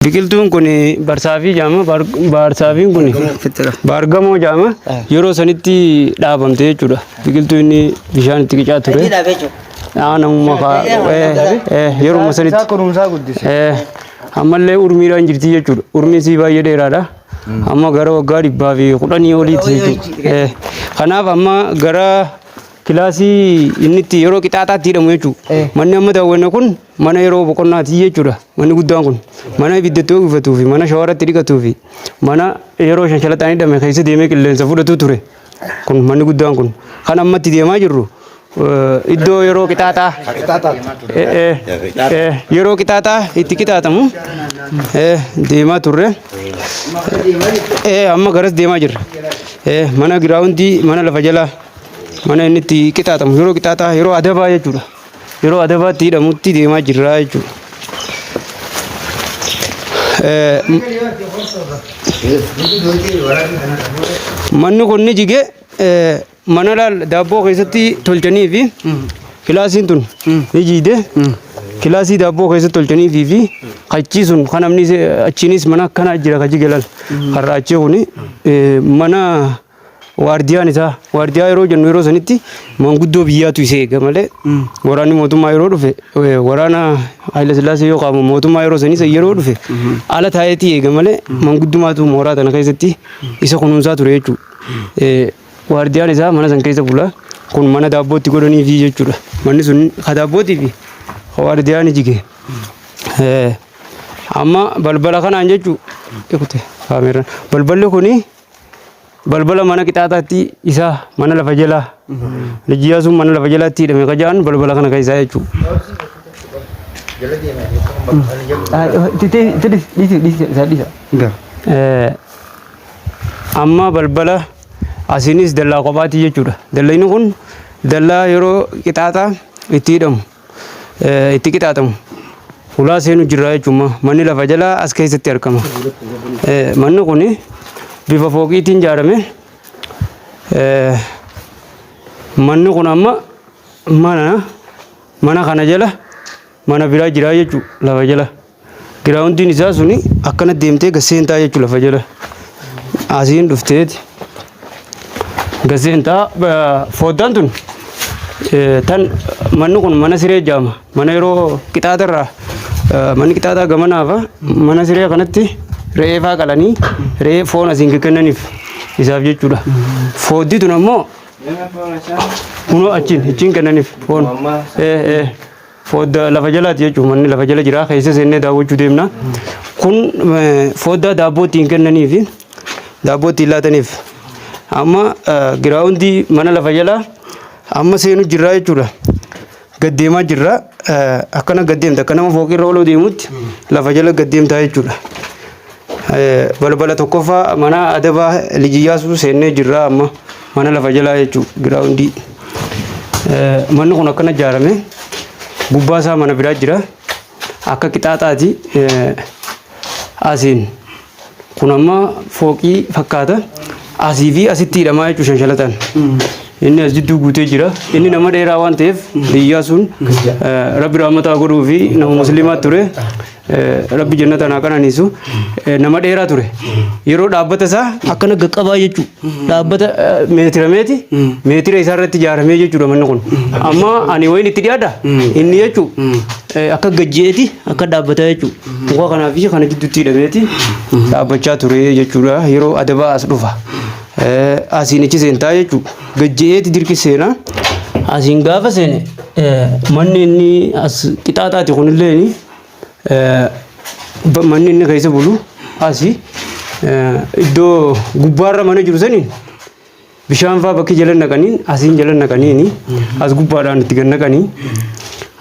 Biqiltuun kun barsaafii jedhama. Baarsaafiin kun baargamoo jedhama. Yeroo sanitti dhaabamte jechuudha. Biqiltuu inni bishaan itti qicaa ture. Namummaa yeroo sanitti. Kunuunsaa guddise. Ammallee urmiidhaan jirti jechuudha. Urmiin sii baay'ee dheeraadha. Amma gara waggaa 110 oliiti jechuudha. Kanaaf amma gara kilaasii inni itti yeroo qixaaxaatti hidhamu jechuudha. Manni amma daawwanne kun mana yeroo boqonnaati jechuudha. Manni guddaan kun mana ibiddatti ho'ifatuu fi mana shawaratti dhiqatuu fi mana yeroo shanshalataan hidhame keessa deemee qilleensa fudhatu ture. Kun manni guddaan kun kan ammatti deemaa jirru iddoo yeroo qixaaxaa yeroo qixaaxaa itti qixaaxamu deemaa turre. Amma garas deemaa jirra. Mana giraawundii, mana lafa jalaa, mana inni itti qixaaxamu yeroo qixaaxaa, yeroo adabaa jechuudha. Yeroo adabaatti hidhamutti deemaa jirra jechuudha. Manni kun ni jige. Mana laal daabboo keessatti tolchanii fi kilaasiin tun ni jiide. Kilaasii daabboo keessatti tolchanii fi achii sun kan namni achiinis mana akkanaa jira ka jige laal. Karra achii kuni mana waardiyaan isaa. Waardiyaa yeroo jennu yeroo sanitti manguddoo biyyaatu isa eega malee waraanni mootummaa yeroo dhufe, waraana Haayila Sillaasee yoo qaamu mootummaa yeroo sanii san yeroo dhufe ala taa'eetii eega malee manguddumaatu mooraa tana keessatti isa kunuunsaa ture jechuudha. Waardiyaan isaa mana san keessa bula. Kun mana daabbootti godhaniifi jechuudha. Manni sun ka daabbootii fi ka waardiyaan jige. Amma balbala kanaan jechuu kute kaameeraan. Balballi kuni balbala mana qixaaxaatti isaa mana lafa jalaa. Lijjiyaa sun mana lafa jalaatti hidhame ka ja'an balbala kana keessaa jechuudha. Amma balbala asiinis dallaa kophaati jechuudha. Dallayni kun dallaa yeroo qixaaxaa itti hidhamu, itti qixaaxamu. Ulaa seenu jirra jechuudha. Manni lafa jalaa as keessatti argama. Manni kun bifa fooqiitiin ijaarame. Manni kun amma mana kana jala mana biraa jira jechuudha lafa jala. Giraawundiin isaa suni akkana deemtee gad seentaa jechuudha lafa jala. Asiin dhufteeti. Gad seentaa. Foddaan tun tan manni kun mana siree jaama. Mana yeroo qixaaxarraa manni qixaaxaa gamanaafa mana siree kanatti re'ee faa qalanii re'ee foon asiin kennaniif isaaf jechuudha. Foddi tun ammoo kunoo achiin kennaniif foon. Fodda lafa jalaati jechuun manni lafa jala jira, keessa seennee daawwachuu deemna. Kun foddaa daabboo ittiin kennanii fi daabboo ittiin laataniif. Amma giraawundii mana lafa jalaa amma seenu jirra jechuudha. Gad deemaa jirra. Akkana gad deemta, akka nama fooqirra oloo deemutti lafa jala gad deemtaa jechuudha. Balbala tokkoffaa mana adabaa Liji Iyyaasuu seennee jirra amma, mana lafa jalaa jechuudha giraawundii. Manni kun akkana ijaarame, gubbaa isaa mana biraa jira. Akka qixaaxaati asiin. Kun amma fooqii fakkaata. Asii fi asitti hidhamaa jechuudha shanshalataan. Inni as jidduu guutee jira. Inni nama dheeraa waan ta'eef Iyyaasuun Rabbi rahmataa godhuu fi nama musliimaa ture. Rabbi jannata naa qananiisu, nama dheeraa ture. Yeroo dhaabbata isaa akkana gaqqabaa jechuudha. Dhaabbata meetira meeti meetira isaa irratti ijaaramee jechuudha manni kun. Amma ani wayin itti dhiyaadha inni jechuudha akka gajjeeti akka dhaabbataa jechuudha. Muka kanaa fi kana gidduutti hidhameeti dhaabbachaa ture jechuudha. Yeroo adabaa as dhufa. Asiin achi seentaa jechuudha. Gajjeeti dirqi seenaa. Asiin gaafa seene manni inni as qixaaxaati kunillee manni inni keessa bulu asi. Iddoo gubbaarra mana jiru saniin bishaan fa'aa bakki jala naqaniin asiin jala naqaniini as gubbaadhaan itti gad naqanii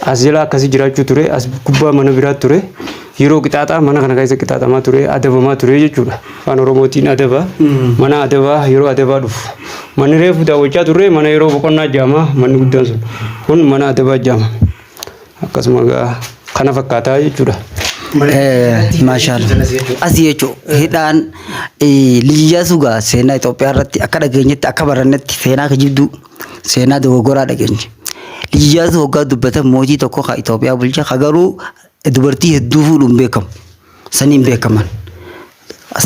as jala akkasii jiraachuu ture. As gubbaa mana biraa ture. Yeroo qixaaxaa mana kana keessa qixaaxamaa ture, adabamaa ture jechuudha. Afaan Oromootiin adaba, mana adabaa yeroo adabaa dhufu. Manni reefu daawwachaa turre mana yeroo boqonnaa jaamaa, manni guddaan sun kun mana adabaa jaama. Akkasuma egaa kana fakkaataa jechuudha. Maashaalla. Asii jechuun hidhaan Liji Iyyaasuu gaa seenaa Itoophiyaa irratti akka dhageenyetti, akka barannetti seenaa kijibduu, seenaa dogoggoraa dhageenye. Liji Iyyaasuu hoggaa dubbatan mootii tokko ka Itoophiyaa bulche ka garuu dubartii hedduu fuudhuun beekamu. Saniin beekaman.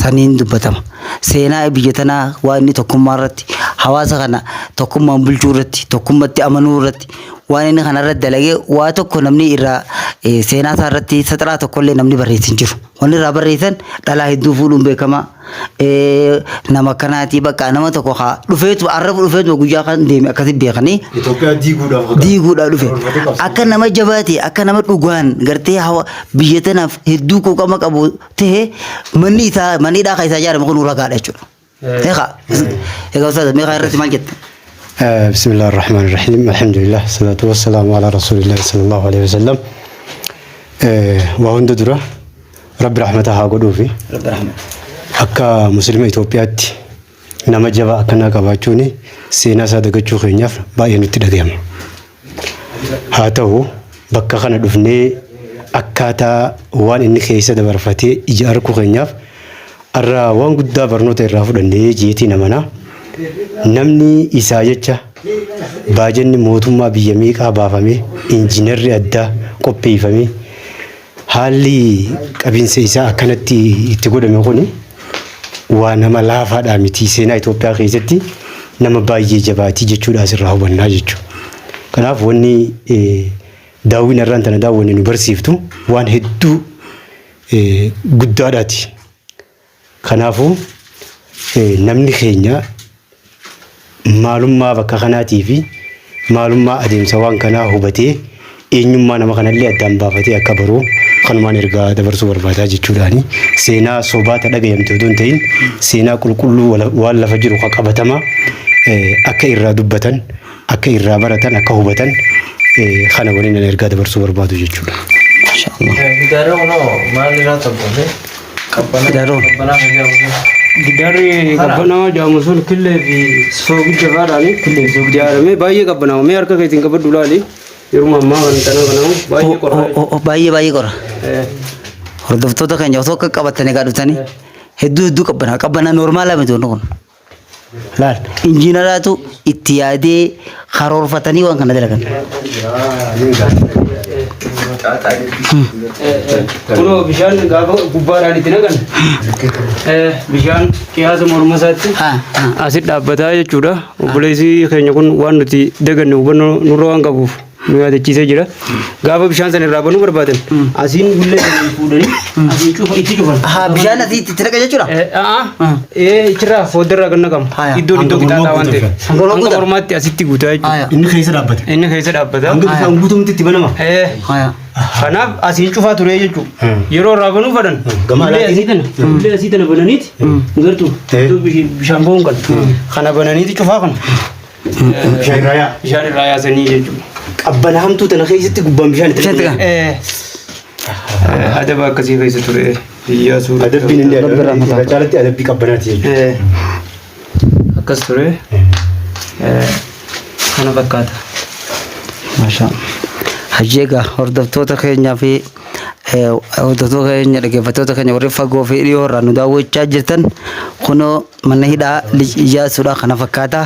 Saniin dubbatama. Seenaa biyya tanaa waan inni tokkummaa irratti hawaasa kana tokkummaan bulchuu irratti tokkummatti amanuu irratti waan inni kana irratti dalagee waa tokko namni irraa seenaa isaa irratti saxaraa tokkollee namni barreesse hin jiru. Wanni irraa barreessan dhalaa hedduu fuudhuun beekama. Nama akkanaatii bakka nama tokko haa dhufeetu arraba dhufeetu guyyaa kan deeme akkasitti beekanii Itoophiyaa diiguudhaaf diiguudhaaf dhufe. Akka nama jabaate akka nama dhugaan gartee hawa biyya tanaaf hedduu quuqama qabu ta'e manni isaa manni hidhaa kan isaa ijaarame kun ragaadha jechuudha. Eegaa egaa ustaaz meeqa irratti maal jette? بسم الله الرحمن الرحيم الحمد لله الصلاة والسلام على رسول الله صلى الله عليه وسلم. Waa hunda dura rabbi rahmata haa godhuufi. Rabbi rahmata. Akka muslima Itoophiyaatti nama jabaa akkanaa qabaachuun seenaa isaa dagachuu keenyaaf baay'ee nutti dhagahama. Haa ta'u bakka kana dhufnee akkaataa waan inni keessa dabarfatee ija arguu keenyaaf har'a waan guddaa barnoota irraa fudhannee jeetii namanaa. Namni isaa jecha baajanni mootummaa biyya meeqaa baafamee injiinarri addaa qopheeffamee haalli qabiinsa isaa akkanatti itti godhame kuni waa nama laafaadhaa miti, seenaa Itoophiyaa keessatti nama baay'ee jabaatii jechuudha asirraa hubannaa jechuudha. Kanaaf wanni daawwiin irraan tana daawwanne nu barsiiftu waan hedduu guddaadhaati. Kanaafuu namni keenya maalummaa bakka kanaatii fi maalummaa adeemsa waan kanaa hubatee eenyummaa nama kanallee addaan baafatee akka baruu kanumaan ergaa dabarsuu barbaadaa jechuudhaani. Seenaa sobaa ta dhagayamte otoo hin ta'in seenaa qulqulluu waan lafa jiru ka qabatamaa akka irraa dubbatan, akka irraa baratan, akka hubatan kana waliin an ergaa dabarsuu barbaadu jechuudha. Maashaallah. Gidaarri kunoo maal irraa tolfame? Qabbanaa. Gidaaroon. Qabbanaa kan jedhamu sun. Gidaarri qabbanaa jedhamu sun killee fi soogidda fa'aadhaan killee fi soogidda ijaaramee baay'ee qabbanaa'u. Mee harka keetiin qabadhu ilaali. Yeruma ammaa kan tana kanaamu baay'ee qorra. Baay'ee baay'ee qora. Hordoftoota keenya osoo akka qabatanii egaa dhuftanii hedduu hedduu qabbanaa qabbanaa noormaalaa miti wanni kun. Laal injiinaraatu itti yaadee karoorfatanii waan kana dalagan. Kunoo bishaan gaafa gubbaadhaan itti naqan bishaan qiyaasa morma isaatti asit dhaabbataa jechuudha. Obboleessi keenya kun waan nuti daganne hubannoo nurra waan qabuuf nu yaadachiisee jira. Gaafa bishaan sana irraa banuu barbaadan asiin hullee sana fuudhanii asiin cufa itti cufan. Haa, bishaan asii itti naqa jechuudha. Achirraa fooddarraa kan naqamu. Haya. Iddoon iddoo qixaaxaa waan ta'eef. Hanga mormaa Hanga guutaa? mormaatti asitti guutaa jechuudha. Haya. Inni keessa dhaabbate. Inni keessa dhaabbata. Hanga bishaan guutumti itti banama. Haya. Kanaaf asiin cufaa ture jechuudha. Yeroo irraa banuu fedhan. Gama Hullee alaatiin? asii tana. Hullee asii tana bananiiti. Gartuu. Iddoo bishaan ba'uun kan. Kana bananiiti cufaa kana. Bishaan irraa yaa. Bishaan irraa yaasanii jechuudha. Qabbana hamtuu tana keessatti gubbaan bishaan itti Bishaan itti naqama. Adaba akkasii keessa ture. Iyyaasuu. Adabbiin inni Rabbi adabbii rahmata. irra caalatti adabbii qabbanaati jechuudha. Akkas ture. Kana fakkaata. Maashaa. Hajji egaa hordoftoota keenyaa fi hordoftoota keenya dhaggeeffattoota keenya warri fagoo fi dhiyoo irraa nu daawwachaa jirtan kunoo mana hidhaa Lij Iyyaasuudha kana fakkaata.